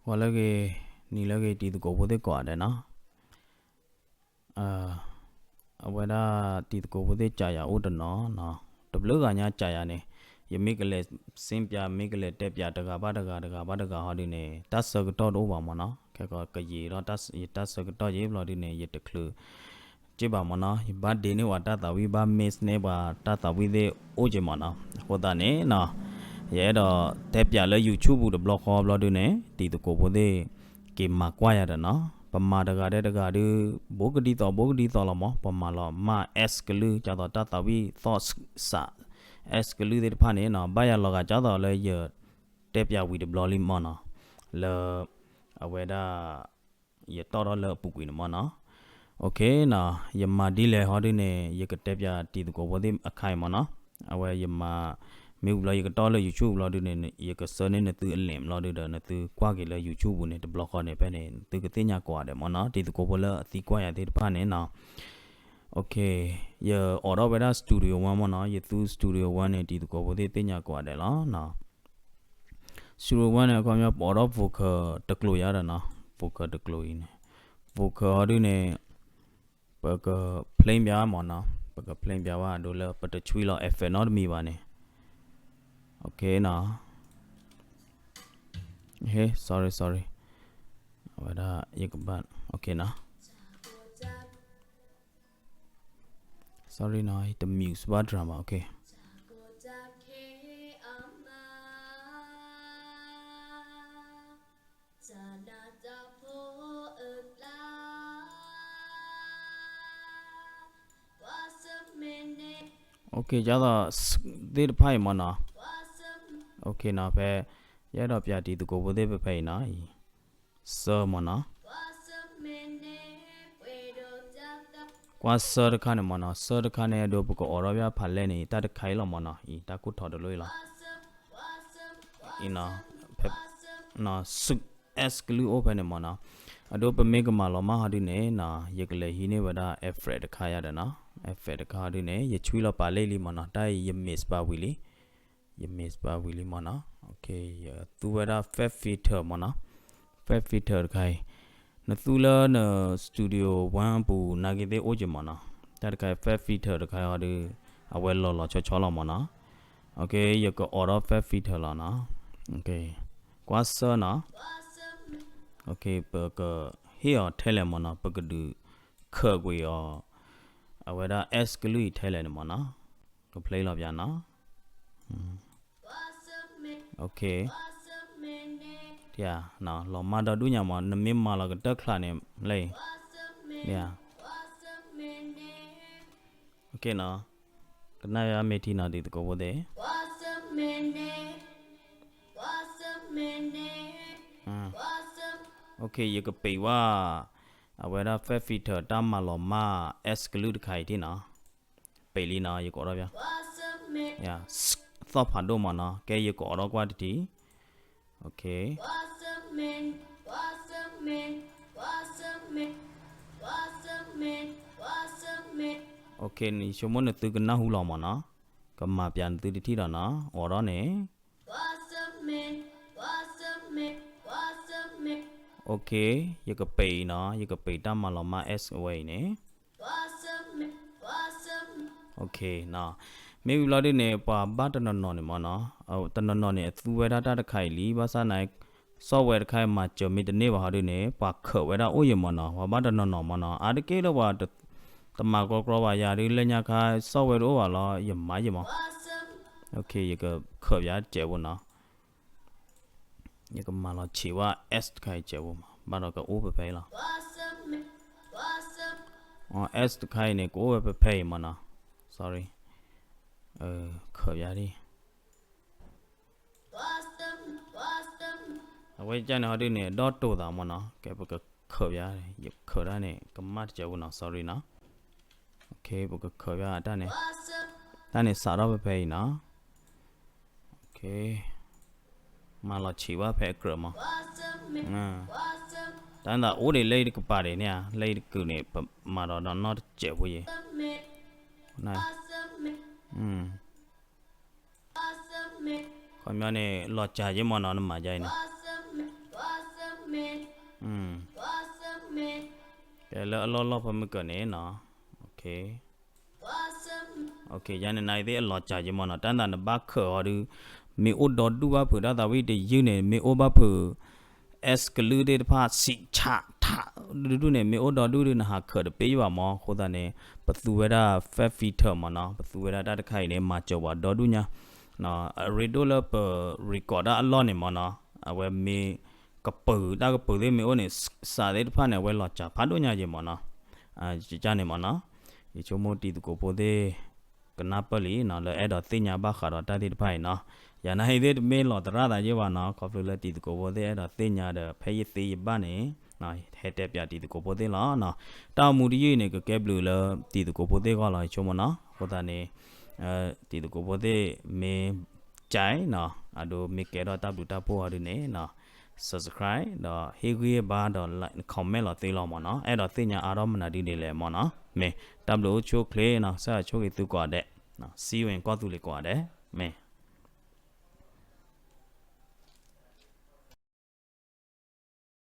ပှၤလၢအဂ့ၤ, နံၤလၢအဂ့ၤ တံၤသကိးဖိသ့ၣ်ကိးဂၤဒဲးနီၤ. အဝဲဒၣ်တံၤသကိးဖိသ့ၣ် ကးယၤအိၣ်တနီၤနီၤ, တဘျုးဂၤညါကးယၤန့ၣ်, ယမ့ၢ်ကလဲၤစ့ပၠး မ့ၢ်ကလဲၤတဲပၠးတဂၤဘၣ်တဂၤ တဂၤဘၣ်တဂၤဟီဒုန့ၣ် တၢ်ဆၢကတီၢ်တအိၣ်ဘၣ်မ့ၢ်နီၤ. ခဲကီးကယံာ်ဒီးယတၢ်ဆၢကတီၢ်ယံာ်ဘျီဒုန့ၣ် ယတချုးက့ဘၣ်မ့ၢ်နီၤ, ယဘၣ်ဒ့န့ၢ်ပှၤတၢ်သးဝံၣ် ဘၣ် miss န့ၢ်ပှၤတၢ်သးဝံၣ်သ့ၣ်အိၣ်က့မ့ၢ်နီၤ. အဃိသတးန့ၣ်နီၤ, ယအဲၣ်ဒိးတဲပၠးလၢ YouTube ပူၤတဘျီဃီဘျီဒုန့ၣ် တံၤသကိးဖိသ့ၣ် က့ၤမၤကွၢ်ယၤဒီးနီၤ, ပမၤတဂၤဒဲးတဂၤဒု ဘိကဒ်သိး ဘိကဒ်သိးလီၤမ့ၢ်, ပမၤလီၤမၢ် S ကလုၢ် ကသိးတၢ်သးဝံၣ်သီၣ်စး S ကလုၢ်သ့ၣ်တဖၣ်န့ၣ်နီၤ, ဘၣ်ယၤလီၤဂာ်ကသိးလၢယတဲပၠးဝံၤတဘျီလံမ့ၢ်နီၤ, လၢ အဝဲဒၣ် ယတီၣ်ထီၣ်လၢအပူၤကွံာ်န့ၣ်မ့ၢ်နီၤ. OK နီၤ, ယမၤဒ်လဲၣ်ဟီဒုန့ၣ် ယကတဲပၠးတံၤသကိးဖိသ့ၣ်အခါအံၤမ့ၢ်နီၤ. အဝဲယမၤ မ့ၢ်ဝံၤဘျီ ယကတီၣ်လၢ YouTube ဘျီဒုန့ၣ် ယကဆှၢန့ၢ်နသုအ link ဘျီဒုဒီး နသုကွၢ်က့ၤလၢ YouTube ပူၤန့ၣ် တဘျီဃီန့ၣ် ဖဲန့ၣ် နသုကသ့ၣ်ညါကိးဂၤဒဲးမ့ၢ်နီၤ, တံၤသကိးဖိလၢအသံကွၢ်ယၤသ့ၣ်တဖၣ်န့ၣ်နီၤ. OK, ယအိးထီၣ်ဝဲဒၣ် Studio One မ့ၢ်နီၤ, ယသူ Studio One န့ၣ် တံၤသကိးဖိသ့ၣ်သ့ၣ်ညါကိးဂၤဒဲးလီၤနီၤ. Studio One န့ၣ် အခီပညီ ပအိးထီၣ် vocal တကျိၤယါဒီးနီၤ, vocal တကျိၤအံၤန့ၣ်, vocal ဟီဒုန့ၣ် ပက play ပၠးမ့ၢ်နီၤ, ပက play ပၠးဝဲဒၣ်လၢပတဆွံလီၤ effect နီတမံၤဘၣ်န့ၣ်. OK နီၤ, ဟ့ sorry sorry, အဝဲဒၣ်ယကဘၣ် OK နီၤ. Sorry နီၤ, တ mute ဘၣ် drum ဘၣ်, OK. ကသိး သ့ၣ်တဖၣ်အံၤမ့ၢ်နီၤ, OK နီၤ, ဖဲ ယအဲၣ်ဒိးပၠးတံၤသကိးဖိသ့ၣ် ဖဲဖဲအံၤနီၤ, အံၤ ဆၢမ့ၢ်နီၤ. ကွၢ်ဆၢတခါန့ၣ်မ့ၢ်နီၤ, ဆၢတခါန့ၣ် အဒိ ပကအိးထီၣ်ပၠးဖးလဲၢ်န့ၣ် တၢ်တခါအံၤလီၤမ့ၢ်နီၤ, အံၤ တၢ်ကိၢ်ထီတလိၣ်အံၤလီၤ. အံၤနီၤ, ဖဲ နီၤ စု S ကလုၢ်အိၣ်ဖဲန့ၣ်မ့ၢ်နီၤ. အဒိ ပမ့ၢ်ကမၤလီၤမၢ်ဟီဒုန့ၣ်နီၤ, ယကလဲၤဟံးန့ၢ်ဝဲဒၣ် effect တခါယါဒီးနီၤ, effect တခါဟီဒုန့ၣ် ယဆွံလီၤပာ်လၢလံမ့ၢ်နီၤ, တၢ်အံၤယ mix ဘၣ်ဝံၤလံ ယ mix ဘၣ်ဝံၤလံမ့ၢ်နီၤ. OK, ယသူဝဲဒၣ် FabFilter မ့ၢ်နီၤ, FabFilter တခါအံၤ, နသူလၢန Studio One ပူၤ နာ်က့သ့ၣ်အိၣ်က့ၤမ့ၢ်နီၤ, တၢ်တခါအံၤ FabFilter တခါအံၤဟီဒု အဝဲလီၤလီၤဆီဆီလီၤမ့ၢ်နီၤ. OK, ယကအိးထီၣ် FabFilter လီၤနီၤ. OK, ကွၢ်ဆၢနီၤ. OK, ပကဟ့ၣ်အီၤထဲလဲၣ်မ့ၢ်နီၤ, ပကဒုးခၢၣ်ကွံာ်အီၤ အဝဲဒၣ် S ကလုၢ်အံၤထဲလဲၣ်န့ၣ်မ့ၢ်နီၤ, က play လီၤပၠးနီၤ. OK, လီၤမၢ်ဒီဒူၣ်ညါမ့ၢ်, နမ့ၢ်မၤလီၤကတၢၢ်ချးန့ၣ် လၢအံၤ OK နီၤ, ကနၣ်ယါမ့ၢ်ထံနီၤ တံၤသကိးဖိသ့ၣ်. OK, ယကပံးဝဲ အဝဲဒၣ် FabFilter တၢ်မၤလီၤမၢ် S ကလုၢ်တခါအံၤထံၣ်နီၤ. ပံးလံနီၤ, ယကအိးထီၣ်ပၠး, သီၣ်ဖးဒိၣ်မ့ၢ်နီၤ, ကဲ ယကအိးထီၣ်ကွၢ်တထံၣ်. OK, OK, နဆိကမိၣ်နသုကနၢ်ဟူလီၤမ့ၢ်နီၤ, ကမၤပၠးနသုတထံၣ်ဒီးနီၤ, အိးထီၣ်န့ၣ်. OK, ယကပံးအံၤနီၤ, ယကပံးတၢ်မၤလီၤမၢ် S အဝဲအံၤန့ၣ်. OK, မ့ၢ်ဝံၤဘျီဒုန့ၣ် ပှၤဘၣ်တနီၤနီၤန့ၣ်မ့ၢ်နီၤ, တနီၤနီၤန့ၣ် အသူဝဲဒၣ်တၢ်တခါအံၤလံ, ဘၣ်ဆၣ်န့ၣ် software တခါအံၤမၤစၢၤမ့ၢ်တန့ၢ်ဘၣ်ဟီဒုန့ၣ် ပှၤခၢၣ်ဝဲဒၣ်အိၣ်ယံၤမ့ၢ်နီၤ, ပှၤဘၣ်တနီၤနီၤမ့ၢ်နီၤ, အါတက့ၢ်လၢပှၤ တမၤကီကီဘၣ်ယၤဒု လၢညါခါ software တအိၣ်ဘၣ်လီၤ ယမၤယံၤမ့ၢ်. OK, ယကခၢၣ်ပၠးစဲးဖိနီၤ. ယကမၤလီၤဆံးဝဲ S တခါအံၤစဲးဖိမး, ဘၣ်ဒီးကအိၣ်ဖဲဖဲအံၤလီၤ. S တခါအံၤန့ၣ် ကအိၣ်ဝဲဖဲဖဲအံၤမ့ၢ်နီၤ, sorry, ခၢၣ်ပၠးဒ် အဝဲကန့ၣ်ဟီဒုန့ၣ် ဒီတိၢ်သးမ့ၢ်နီၤ, ကဲ ပကခၢၣ်ပၠး, ယခၢၣ်တၢ်န့ၣ် ကမၣ်တစဲးဖိနီၤ, sorry နီၤ. OK, ပကခၢၣ်ပၠးတၢ်န့ၣ်, တၢ်န့ၣ်စးထီၣ်ဖဲဖဲအံၤနီၤ. OK, မၤလီၤဆံးဝဲဖဲအကြၢးမး, တၢ်န့ၣ်အိၣ်ဒံးလၢယတကပၤဒံးန့ၣ်ဧါ, လၢယတကုာ်န့ၣ် ပမၤဒီးနီတစဲးဖိယဲၢ်, ခီပညီန့ၣ် လီၤစှၤယဲၢ်မ့ၢ်နီၤ, နမၤယါအံၤန့ၣ် ကဲလၢအလီၢ်လီၢ်ဖဲမုၢ်ကၢၤန့ၣ်နီၤ, ယၤန့ၣ်နသ့ၣ်အလီၤစၢ်ယမ့ၢ်နီၤ, တၢ်နသးနဘၣ်ခၢၣ်အီၤဒုး, မ့ၢ်အိၣ်ဒီဒူၣ်ဘၣ်ဖုးတၢ်သးဝံၣ်တယုၢ်န့ၣ် မ့ၢ်အိၣ်ဘၣ်ဖုး အဲးကလုၢ်သ့ၣ်တဖၣ် စံးဆးထး ဒူဒူၣ်န့ၣ် မ့ၢ်အိၣ်ဒီဒူၣ်ဒုး နဟးခၢၣ်တပ့ၢ်ယဘၣ်မ့ၢ်, အဃိသတးန့ၣ် ပသူဝဲဒၣ် fat filter မ့ၢ်နီၤ, ပသူဝဲဒၣ်တၢ်တခါအံၤန့ၣ် မၤစၢၤပှၤဒီဒူၣ်ညါ အရ့ဒိၣ်လၢပ record တၢ်အလီၢ်န့ၣ်မ့ၢ်နီၤ, အဝဲမ့ၢ်ကပုာ် တၢ်ကပုာ်သ့ၣ်မ့ၢ်အိၣ်န့ၣ် စးသ့ၣ်တဖၣ်န့ၣ် အဝဲလီၤစၢ်ဖးဒိၣ်ညါယမ့ၢ်နီၤ, ကန့ၣ်မ့ၢ်နီၤ, ယဆိကမိၣ်တံၤသကိးဖိသ့ၣ် ကနၢ်ပၢၢ်လံနီၤ လၢအဲၣ်ဒိးသ့ၣ်ညါဘၣ်ဃးဒီးတၢ်သ့ၣ်တဖၣ်အံၤနီၤ, ယၤနာ်ဟံးသ့ၣ်တမ့ၢ်လီၤသရၣ်သးယဘၣ်နီၤ, ခီဖျိလၢတံၤသကိးဖိသ့ၣ်အဲၣ်ဒိးသ့ၣ်ညါဒီး ဖဲယသ့ယဘၣ်န့ၣ် ဟဲတဲပၠးတံၤသကိးဖိသ့ၣ်လီၤနီၤ, တၢ်အိၣ်မူတယုၢ်အံၤန့ၣ် ကကဲဘျုးလၢတံၤသကိးဖိသ့ၣ်အဂီၢ်လီၤ ယဆိကမိၣ်နီၤ, အဃိသတးန့ၣ် တံၤသကိးဖိသ့ၣ်မ့ၢ် ကၠဲးနီၤ, အဒိမ့ၢ်ကဲထီၣ်တၢ်ဘျုးတၢ်ဖှိၣ်အီၤဒုးန့ၣ်နီၤ, subscribe ဒီးဟ့ၣ်ဂံၢ်ဘါဒီး like comment လီၤသ့လီၤမ့ၢ်နီၤ, အဲၣ်ဒိးသ့ၣ်ညါအါထီၣ်မနုၤဒ်န့ၣ်လဲၣ်မ့ၢ်နီၤ, မ့ၢ်တၢ်ဘျုးအိၣ်ဆူၣ်အိၣ်ချ့နီၤ, ကစၢ်ယွၤဆိၣ်ဂ့ၤသုကိးဂၤဒဲး, see you in ကီၢ်သူလ့ၤကိးဂၤဒဲး, မ့ၢ်